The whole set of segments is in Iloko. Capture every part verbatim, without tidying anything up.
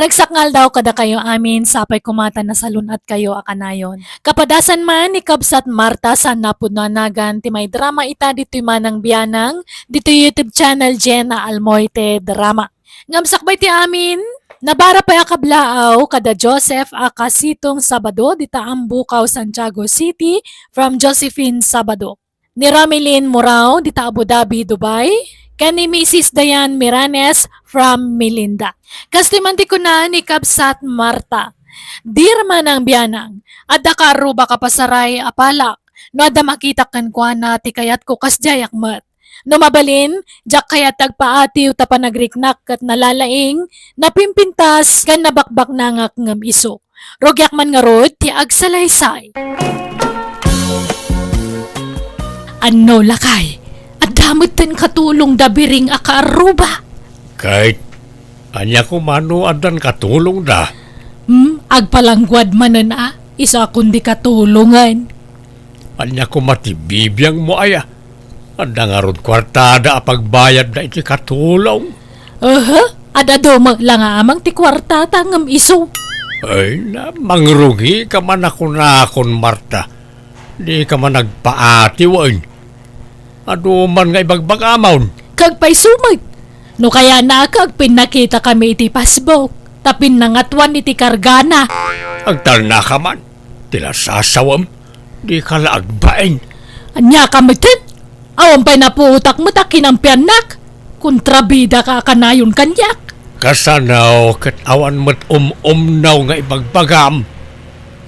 Nagsakngaldaw kadakayo amin, sapay koma ta nasalun-atkayo a kanayon. Kapadasan man ni Kabsat Marta, saan napudno a nagan ti maidrama ita ditoy Manang Bianang, ditoy YouTube channel Jenna Almoite Drama. Ngem sakbay ti amin, nabara pay a kablaaw kada Joseph a Kasitong Sabado dita Ambukaw, Santiago City, from Josephine Sabado. Ni Ramilin Murao dita Abu Dhabi, Dubai, ken ni Missus Diane Miranes from Melinda. Kastoy man ti kuna ni Kabsat Marta, "Dear Manang Bianang, adda kaarrubak a pasaray a palak, no adda makitak kenkuana ti kayatko kasdiayak met. No mabalin, diak kayat ti agpaatiw ta panagriknak ket nalalaing, napimpintas, ken nabakbaknangak ngem isu. Rugiak man ngarud ti agsalaysay." Anno, lakay, adda metten katulongda Biring a kaarruba? Ket ania koma no addan katulongda? Hmm, agpalangguad manen a, isu a kundi katulongen. Ania koma ti bibiangmo aya? Adda ngarud kuartada a pagbayadda iti katulong? Aha, ad-adu met la nga amang ti kuartata ngem isu. Ay na, mangrugika man a kunakon, Marta. Dika man agpaatiwen. Adu man nga ibagbagamon. Kagpayso met. No kayatna, agpinnakitakami iti Facebook, ta pinnangatuan iti kargana. Agtalnaka man. Ti lasasawem, dika la agbain. Ania ka metten? Awan pay napuotak met a kinampiannak. Kontrabidaka a kanayon kaniak. Kasano ket awan met um-umnaw nga ibagbagam?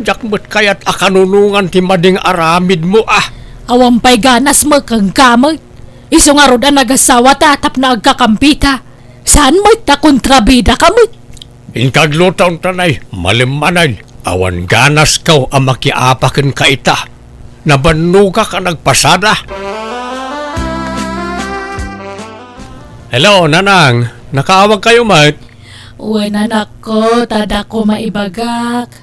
Diak met kayat a kanunongan ti madi nga aramidmo a. Awan pay ganasmo kenka met. Isu ngarud a nagasawata tapno agkakampita. Saan met ta kontrabidaka met? Inka agluto, Tanay, malem manen. Awan ganasko a makiapa kenka ita. Nabannogak a nagpasada. Hello, Nanang. Nakaawagkayo met? Wen, anakko, ta adda koma ibagak.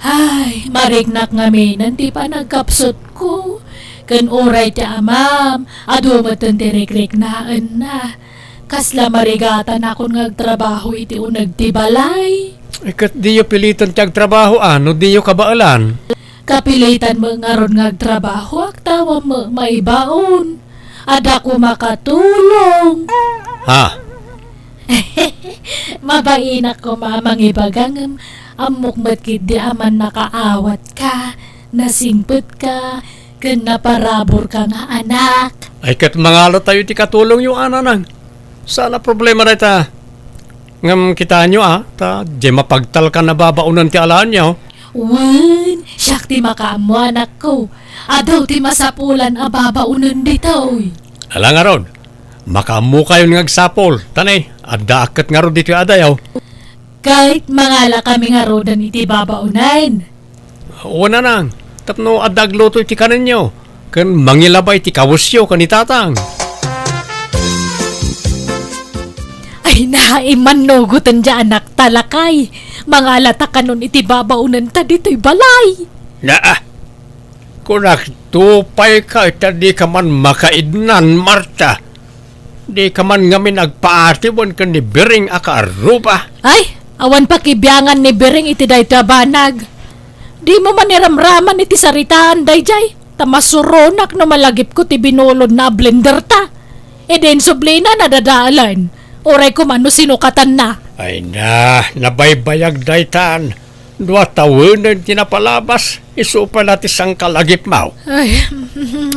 Ay, mariknak ngaminen ti panagkapsutko. Ken uray ti amam, adu metten ti rikriknaenna. Kasla marigatanakon nga agtrabaho iti uneg ti balay. Eh, ket diyo piliten ti agtrabaho, a, no diyo kabaelan? Kapilitan met ngarud nga agtrabahoak, ta awan met maibaon. Adda koma katulong. Ha? Mabainak koma a mangibaga ngem ammok met ketdi a mannakaawatka, nasingpetka, ken naparaburka nga anak. Ay, ket mangalatayo iti katulongyo, a, Nanang. Saan a problema dayta. Ngem kitaenyo, a, ta diay mapagtalkan a babaonen ti alaenyo. Wen, siak ti makaammo, anakko. Adu ti masapulan a babaonen ditoy. Ala ngarud, makaammokayon nga agsapul. Tanay, addaak ket ngarud ditoy adayo. Ket mangalakami ngaruden iti babaonen. Wen, Nanang, tapno adda agluto iti kanenyo, ken mangilaba iti kawesyo ken ni Tatang. Ay, naimmannugoten diay anakta, lakay. Mangalata kanon iti babaonenta ditoy balay. Naa, kunak, tupayka ita, dika man makaidnan, Marta. Dika man ngamin agpaatiwen ken ni Biring a kaarruba. Ay, awan pakibiangan ni Biring iti daytoy a banag. Dimo man iramraman iti saritaan daydiay, ta masuronak no malagipko ti binulodna a blenderta. Idi insublina, nadadaelen. Uray koma no sinukatanna. Ay na, nabaybayag daytan. Dua tawenen ti napalabas, isu pay la ti sangkalagipmo. Ay,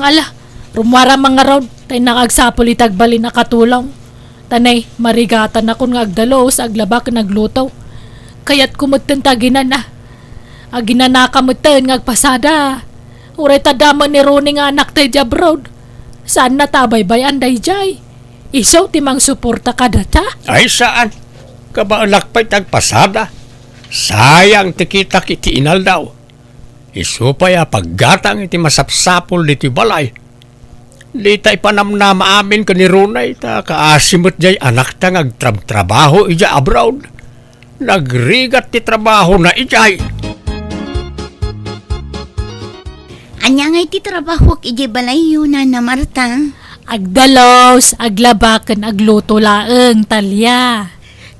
ala, rummuaram man ngarud, ta innak agsapul iti agbalin a katulong. Tanay, marigatanakon nga agdalus, aglaba ken agluto. Kayatko metten ta aginan a. Aginanaka metten nga agpasada. Uray ta adda met ni Ronnie nga anakta idiay abroad. Saanna ta abaybay-an daydiay. Isu ti mangsuporta kadata? Ay, saan. Kabaelak pay ti agpasada. Sayang ti kitak iti inaldaw. Isu pay a paggatang iti masapsapul ditoy balay. Dita ipanamnama amin ken ni Ronnie, ta kaasi met diay anakta nga agtrabtrabaho idiay abroad. Nagrigat ti trabahona idiay. Ania ngay ti trabahoak idiay balayyo, Nana Marta? Agdalus, aglaba, ken agluto laeng, Talia.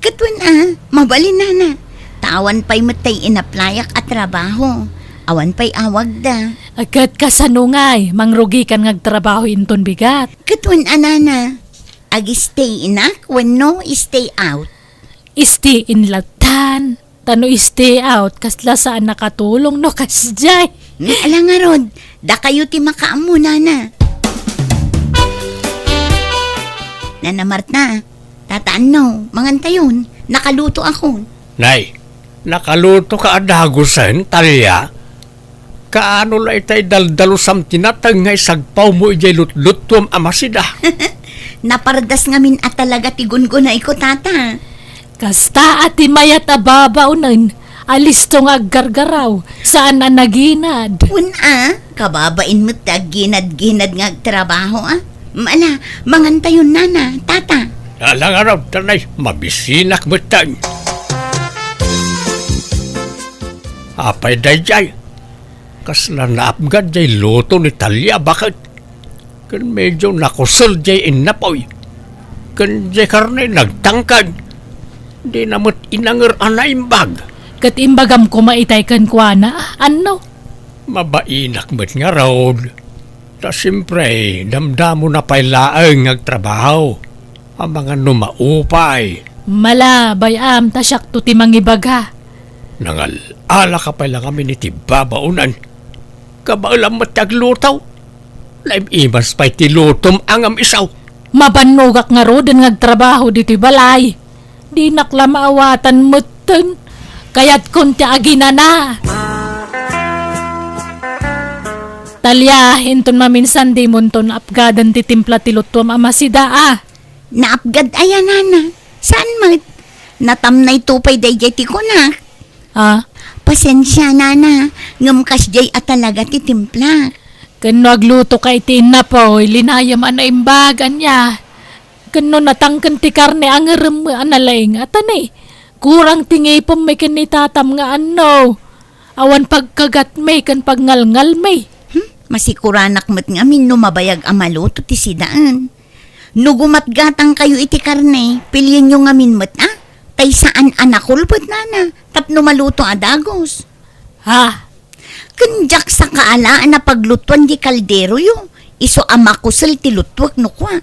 Ket wen a, mabalin nana. Ta awan pay met tay inaplayak a trabaho. Awan pay awagda. Ket kasano ngay, mangrugikan nga agtrabaho inton bigat? Ket wen a nana, ag-stay inak wenno stay out? Stay in lattan. Ta no stay out, kasla saan nakatulong no kasdiay. Ala ngarud, dakayo ti makaammo, nana. Nana Marta, Tata Anno, mangantayon, nakalutoakon. Nay, nakalutoka a dagusen, Talia? Kaano la itay daldalusam ti nateng nga isagpawmo idiay lutluttuam a masida? Napardas ngamin a talaga ti gungunayko, Tata. Kasta a ti mayat a babaonen, alisto nga aggargaraw, saan a naginad. Wen a, kababain met ti agginad-ginad nga agtrabaho a. Ala, mangantayon, nana, tata. Ala ngarud, tanay, mabisinak metten. Apay daydiay? Kasla naapgad jay luto ni Talia, baket? Ken medyo nakusel jay innapoy. Ken jay karne nagtangkad. Dina met inanger a naimbag. Ket imbagam koma itay kenkuana, anno? Mabainak met ngarud. Ta siempre, damdamona pay laeng nga agtrabaho. Amangan no maupay. Mala, bay-am, ta siakto ti mangibaga. Nangal-alaka pay la ngamin iti babaonen. Kabaelam met ti agluto. Naim-imas pay ti lutom a ngem isu. Mabannogak ngaruden nga agtrabaho ditoy balay. Dinak la maawatan metten. Kayatkon ti aginana. Talia, inton maminsan dimonto naapgadan ti timpla ti lutuam a masida a. Naapgad aya, nana? Saan met? Natamnayto pay daydiay ti kunak. Ah? Pasensia, nana, ngem kasdiay a talaga ti timplak. Ken no aglutoka iti innapoy, linayem a naimbag, ania? Ken no natangken ti karne, angerem a nalaing a tani. Kurang ti ngipem ken ni tatam nga anno. Awan pagkagatmi ken pagngalngalmi. Hmm? Masikuranak met ngamin no mabayag a maluto ti sidaen. No gumatgatangkayo iti karne, pilienyo ngamin met a, tay saan a nakulbet, nana, tapno maluto a dagus. Ha? Ken diak sakaalaen a paglutuan di kalderoyo, isu a makusel ti lutuek no kua.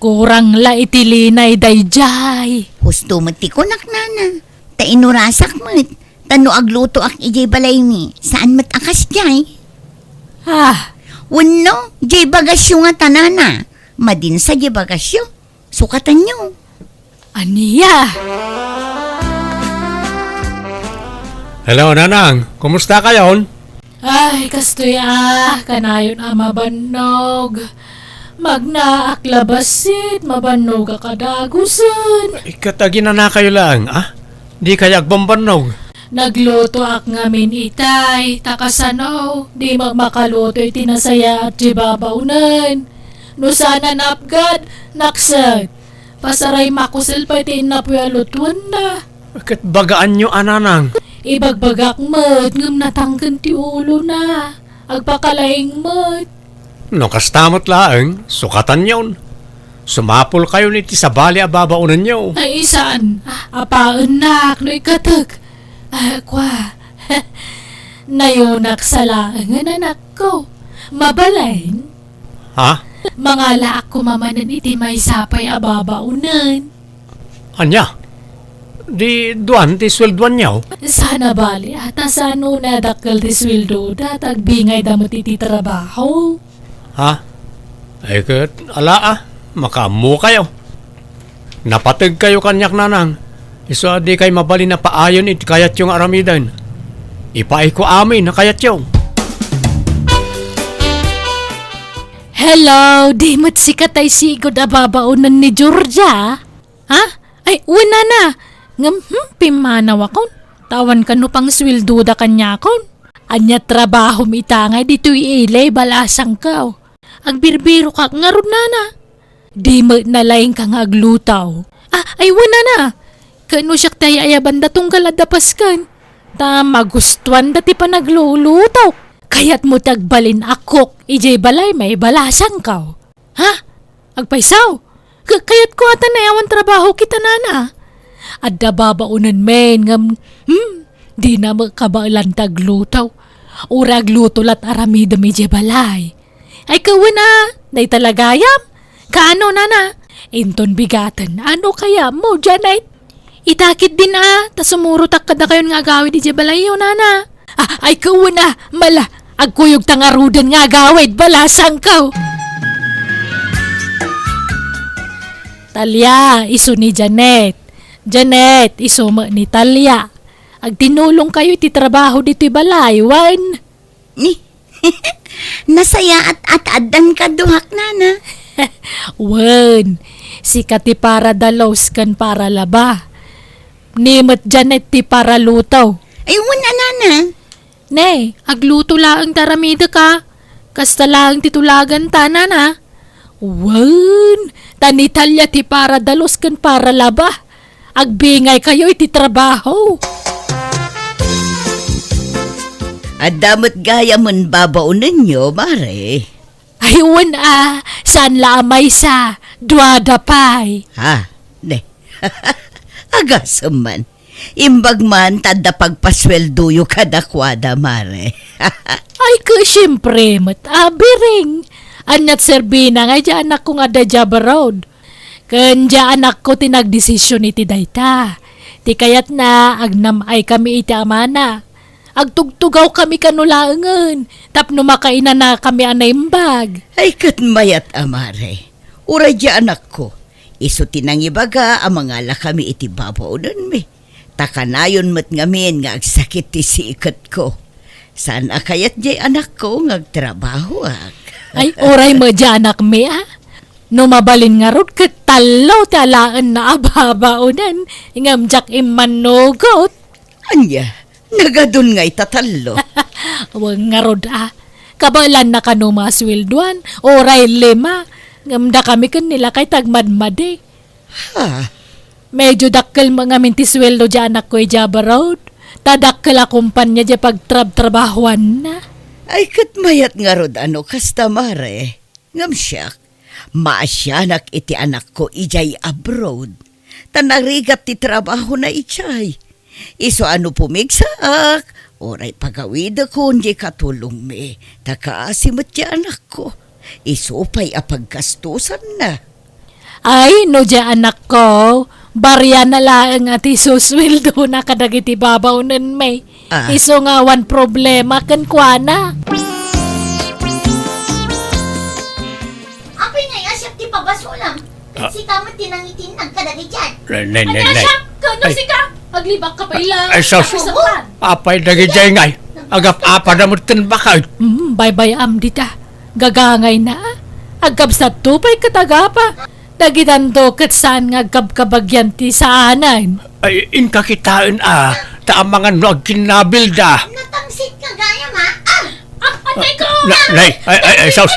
Kurang la iti linay daydiay. Husto met ti kunak, nana. Ta inurasak met. Ta no aglutoak idiay balaymi, saan met a kasdiay. Ah. Wenno, diay bagasyo ngata, nana. Madinsa diay bagasyo. Sukatanyo. Ania? Hello, Nanang. Kumusta kayon? Ay, kastoy a, kanayon a mabannog. Magnaak la bassit, mabannogak a dagusen. Ket aginanakayo laeng, a? Dikay agbambannog. Naglutoak ngamin itay, ta kasano, di met makaluto iti nasayaat ti babaonen. No saan a naapgad, nakset. Pasaray makusel pay ti innapoy a lutuenna. Ket bagaanyo a, Nanang. Ibagbagak met, ngem natangken ti ulona. Agpakalaing met. No kasta met laeng, sukatanyon. Sumapulkayon iti sabali a babaonenyo. Ay, saan? Apaennak no ikkatek. Ah, kua. Nayonak sa laengen, anakko. Mabalin? Ha? Mangalaak koma manen iti maysa pay a babaonen. Ania? Di duan ti sueldoanyo? Saan a bali, a ta saan unay a dakkel ti sueldoda, ta agbingayda met iti trabaho. Ha? Ay ket, ala a, makaammokayo. Napategkayo kaniak, Nanang. Isu a dikay mabalin a paayen iti kayatyo nga aramiden. Ipaayko amin a kayatyo. Hello, di met sika tay sigud a babaonen ni Georgia? Ha? Ay, wen, nana. Ngem, hmm, pimmanawakon. Ta awan kano pangsueldoda kaniakon. Ania trabahom ita ngay ditoy ili, balasangko? Agbirbirokak ngarud, nana. Di met nalaingka nga agluto. Ah, ay, wen, nana. Ket no siak ti ay-ayabanda tunggal adda pasken. Ta magustuanda ti panaglulutok. Kayatmo ti agbalin a cook idiay balay, balasangko? Ha? Agpayso? Ka-, kayatko a ta naawan trabaho kita, nana. Adda babaonen men ngem, hmm, dina met kabaelan ti agluto. Uray agluto lat aramidem idiay balay. Ay, kawen a, dayta la gayam. Kaano, nana? Inton bigaten, ano kayatmo, Janet? Ita ketdin a, ta sumurotak kadakayon nga agawid idiay balayyo, nana. Ah, ay, kawen a, mala, agkuyogta ngaruden nga agawid, balasangko. Talia, isu ni Janet. Janet, isu met ni Talia. Agtinulongkayo iti trabaho ditoy balay, wen? Ni, nasayaat a ta addan kaduak, nana. Wen, sika ti para dalos ken para laba. Ni met Janet ti para luto. Ay, wen a, nana. Ne, agluto laeng ti aramidek a. Kasta laeng ti tulaganta, nana. Wen, ta ni Talia ti para dalos ken para laba. Agbingaykayo iti trabaho. Adda met gayamen babaonenyo, mare. Ay, wen a, saan la a maysa, duada pay. Ha? Ne. Agasem man. Imbag man ta adda pagpasueldoyo kadakuada, mare. Ay, ket siempre met, a, Biring. Aniat serbina nga idiay anakko nga adda idiay abroad? Ken diay anakko ti nagdesisyon iti dayta. Ti kayatna, agnam-aykami iti amana. Agtugtugawkami kano laengen tapno makainanakami a naimbag. Ay, ket mayat a, mare. Uray diay anakko, isu ti nangibaga a mangalakami iti babaonenmi. Ta kanayon met ngamin nga agsakit ti siketko. Saan a kayat diay anakko nga agtrabahoak. Ay, uray met diay anakmi a. No mabalin ngarud ket tallo ti alaenna a babaonen, ngem diak immannugot. Ania, nagadun ngay ta tallo? Wen ngarud a. Kabaelanna kano masueldoan, uray lima, ngem dakami ken ni lakay ti agmadmadi. Ha? Medyo dakkel met ngamin ti sueldo diay anakko idiay abroad. Ta dakkel a kompania diay pagtrabtrabahoanna. Ay, ket mayat ngarud a no kasta, mare. Ngem siak, maasianak iti anakko idiay abroad. Ta narigat ti trabahona idiay. Isu a no pumigsaak, uray pagawidekon diay katulongmi, ta kaasi met ti anakko. Isu pay a paggastosanna. Ay, no diay anakko, bariana laeng a ti susueldona kadagiti babaonenmi. Ah. Isu nga awan problema kenkuana. Apay ngay a siak ti pabasolam? Ah. Sika met ti nangitinnag kadagiti diay. Nay, nay, nay, nay. Ania siak? Kano sika? Aglibak ka pay la. Ay, sus. Apay dagiti diay ngay? Agap-apada met ken bakay. Mm, baybay-am dita. Gagangayna. Agkabsatto pay ket agapa. Dagitanto ket saan nga agkabkabagian ti saanen. Ay, inka kitaen a, ta amangan no agkinnabilda. Natangsit ka gayam a. Ah! Ah, atay ko! Na, nay, ay, ay, ay, sus.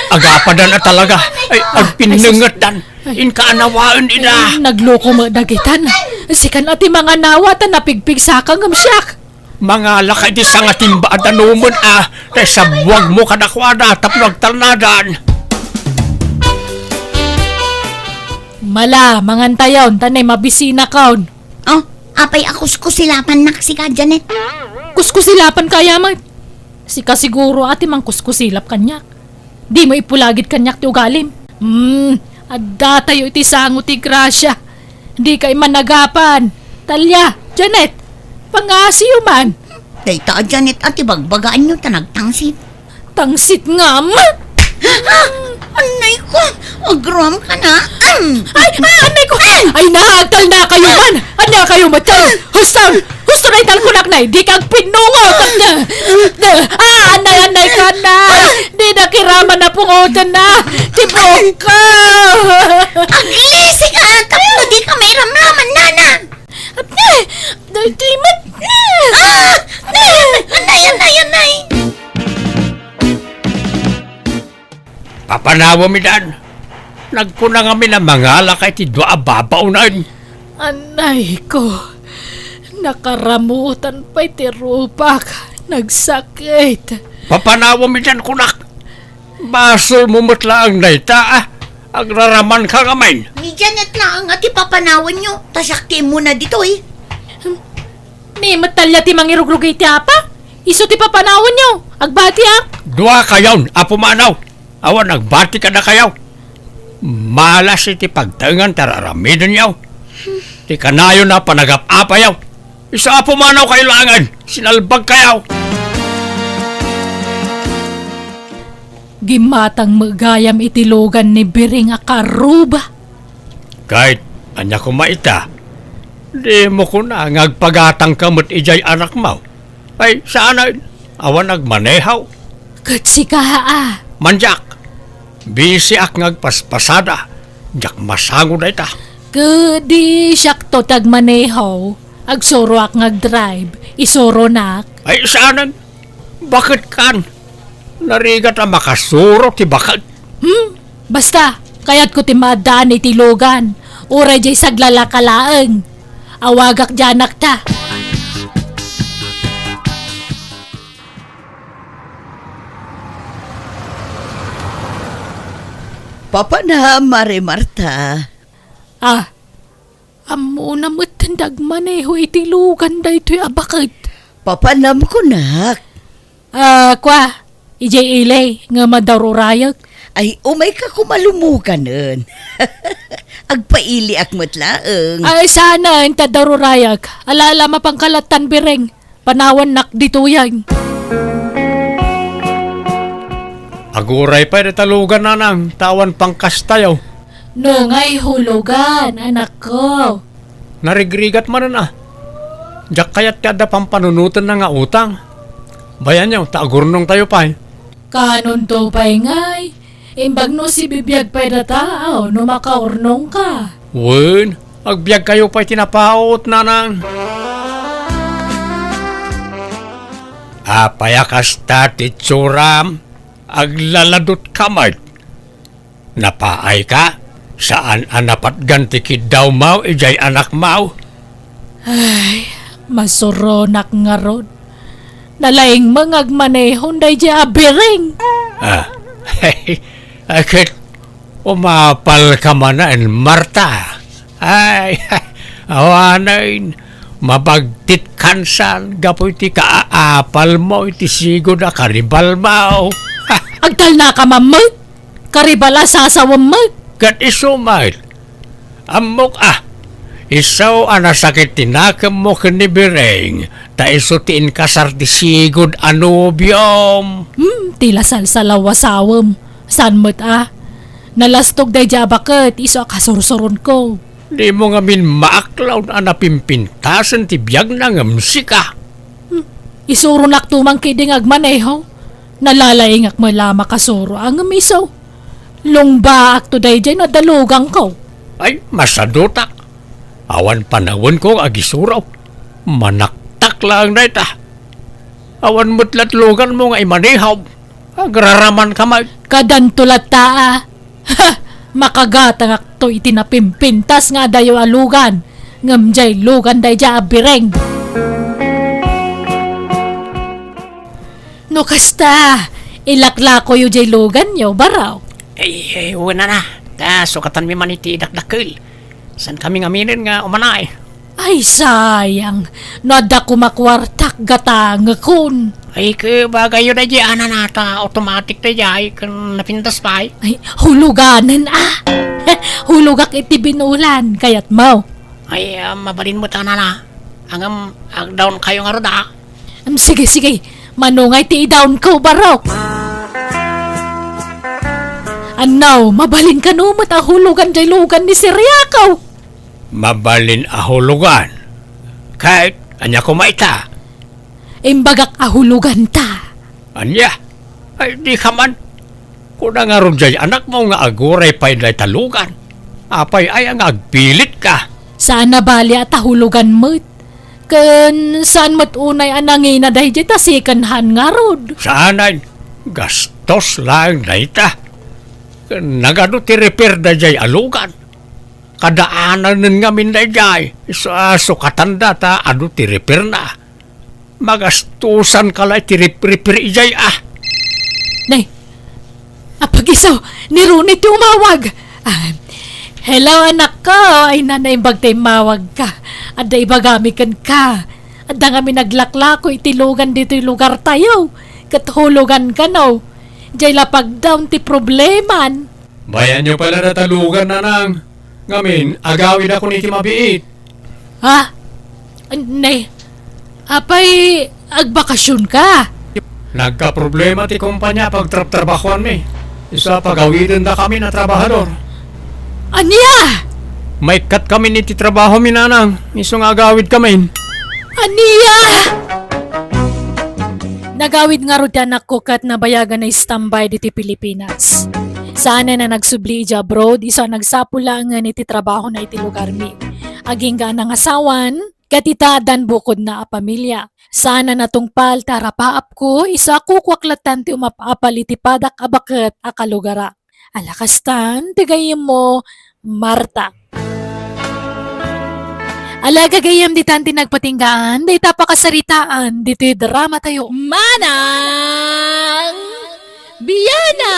Agapadan a talaga. Ay, agpinnengetdan. Ay, sus. Inka anawaen ida. Ay, nagloko met dagitan. Sikan a ti manganawa ta napigpigsaka ngem siak. Mangalaka iti sangatimba a danumen a, ta isabuagmo kadakuada tapno agtalnadan. Mala, mangantayon, ta nay mabisinakon. Oh, apay a kuskusilapannak sika, Janet? Kuskusilapan kaya met? Sika siguro a ti mangkuskusilap kaniak. Dimo ipulagid kaniak ti ugalim. Hmm, addatayo iti sango ti grasia. Dika imanagapan. Talia, Janet, pangasiyo man. Dayta a Janet a ti bagbagaanyo ta nagtangsit. Tangsit ngem? Ah! Annay ko! Agroam ka na! Am! Ay! Ah, annay ko! Ay, naagtal na kayo man! Anya kayo, matay? Husto! Husto na italkunak na, di ka agpinnungo! Ah, annay, annay ka na! Di na kiraman na pungotan na! Tibok ka! Aglisi ka! Tapno di ka mairamraman, nana! Apne! Daytoy met! Ah! Anay, anay, anay! Papanawem idan. Nagkuna ngamin a mangalaka iti dua a babaonen. Anay ko, nakaramutan pay ti rupak. Nagsakit. Papanawem idan kunak. Basolmo met laeng dayta, ah. Agraramanka ngamin. Ni Janet laeng a ti papanawanyo, ta siak ti immuna ditoy. Hmm. Ni met talya ti mangirugrug iti apa? Isu ti papanawanyo. Agbatiak. Duakayon a pumanaw. Awan agbati kadakayo. Malas iti pagtaengan ti ar-aramidenyo. Ti kanayon a panagap-apayo. Isu a pumanaw kayo laengen. Sinalbag kayo. Gimmatang met gayam iti lugan ni Biring a karuba. Ket ania koma ita? Dimo kuna nga agpagatangka met idiay anakmo? Ay, saanen. Awan agmaneho. Ket sika, a? Mandiak. Bisiak nga agpaspasada. Diak masango dayta. Ket di siakto ti agmaneho. Agsuroak nga agdrive. Isuronak. Ay, saanen. Baket kan. Narigat a makasuro ti baket. Hmm? Basta, kayatko ti maaddaan iti lugan. Uray diay saglalaka laeng. Awagak diay anakta. Papanam, Mare Marta. Ah, ammona met dagmaneho iti lugan daytoy a baket. Papanam kunak. Ah, kua, idiay ili, nga madarurayek. Ay, umayka koma lumuganen. Agpailiak met laeng. Ay, saanen ta darurayek. Ala, ala, mapanka lattan, Biring. Panawannak ditoyen. Aguray pay dayta lugan, nanang, ta awan pangkastayo. No ngay hulugan, anakko. Narigrigat manen a. Diak kayat ti adda pampanunotenna nga utang. Bayanyo, ta agurnongtayo pay. Kanonto pay ngay? Imbag no sibibiag pay data, aw, no makaurnongka. Wen, agbiagkayo pay ti napaut, nanang. Apay a kasta ti itsuram? Aglaladutka met. Napaayka? Saan a napatgan ti kiddawmo idiay anakmo? Ay, masuronak ngarud. Nalaing nga agmanehon daydiay a Biring. Ah, ay, ket umapalka manen, Marta. Ay, awanen, mabagtitkan san gapu iti kaapalmo iti sigud a karibalmo. Agtalnaka man met. Karibal a sasawem met. Ket isu met. Ammok a, isu a nasakit ti nakemmo ken ni Biring, ta isu ti inkasar ti sigud a nobiom. Hmm, ti la salsalaw a sawem. Saan met a? Nalastog daydiay a baket, isu a kasursuronko. Dimo ngamin maaklawna a napimpintasen ti biagna ngem sika. Hmm, isuronakto man ketdi nga agmaneho. Nalalaingak met la a makasuro a ngem isu. Lungbaakto daydiay no adda luganko. Ay, masadutak. Awan panawenko nga agisuro. Manaktak laeng dayta. Awan met lat luganmo nga imaneho. Agraramanka met. Kadanto latta a. Ha! Makagatangakto iti napimpintas nga adayo a lugan, ngem diay lugan daydiay a Biring. No kasta, ilaklakoyo diay luganyo, barok. Ay, ay, wen a, ta sukatanmi man iti dakdakkel. Saankami ngaminen nga umanaay. Ay, sayang. No adda koma kuartak, gatangekon. Ay, ket bagayyo daydiay a nanang ta automatic daydiay ken napintas pay. Ay, huluganen a. Hulogak iti binulan, kayatmo. Ay, ah, mabalin met a nanang. Ngem, agdaonkayo ngarud a. Em, sige, sige. Mano ngay ti idaonko, barok? Annaw, mabalin kano met a hulugan diay lugan ni Siriako? Mabalin a hulugan. Ket ania koma ita? Imbagak a huloganta. Ania? Ay, dika man. Kuna ngarud diay anakmo nga aguray pay dayta lugan. Apay aya nga agpilitka? Saan a bali a ta hulogan met. Ken saan met unay a nangina daydiay ta second hand ngarud. Saanen, gastos laeng dayta. Ken nagadu ti repair daydiay a lugan. Kadaananen ngamin daydiay. Isu a sukatanda ta adu ti repairna. Magastosanka la iti rip-, repair idiay a. Nay, apag-iso, ni Ronnie ti umawag. Ah, hello, anakko. Ay, na, naimbag ta immawagka. Adda ibagami kenka. Adda ngamin naglaklako iti lugan ditoy lugartayo. Ket hulugan kano. Jay lapagdaw ti probleman. Bayanyo pala data lugan, nanang. Ngamin, agawidakon iti mabiit. Ha? Nay, apay agbakasionka? Nagkaproblema ti kompania a pagtrabtrabahoanmi. Isu a pagawidendakami a trabahador. Ania? Maikkatkamin iti trabahomi, nanang. Isu nga agawidkamin. Ania? Nagawid ngarud ti anakko ket nabayagan a standby ditoy Pilipinas. Saan a nagsubli idiay abroad, isu a nagsapul laengen iti trabahona iti lugarmi. Agingga a nangasawan, ket ita addan bukodna a pamilia. Saan a natungpal ti arapaapko, isu a kukuak lattan ti umap-apal iti padak a baket a kalugara. Ala kastan, ti gayyemmo, Marta. Ala, gagayyem, ditan ti nagpatinggaan dayta pakasaritaan ditoy dramatayo. Manang Biana!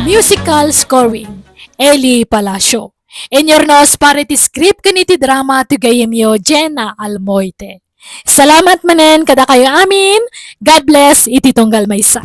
Musical scoring, Eli Palacio. Inyurnos para iti script ken iti drama ti gayyemyo, Jenna Almoite. Salamat manen kadakayo amin. God bless iti tunggal maysa.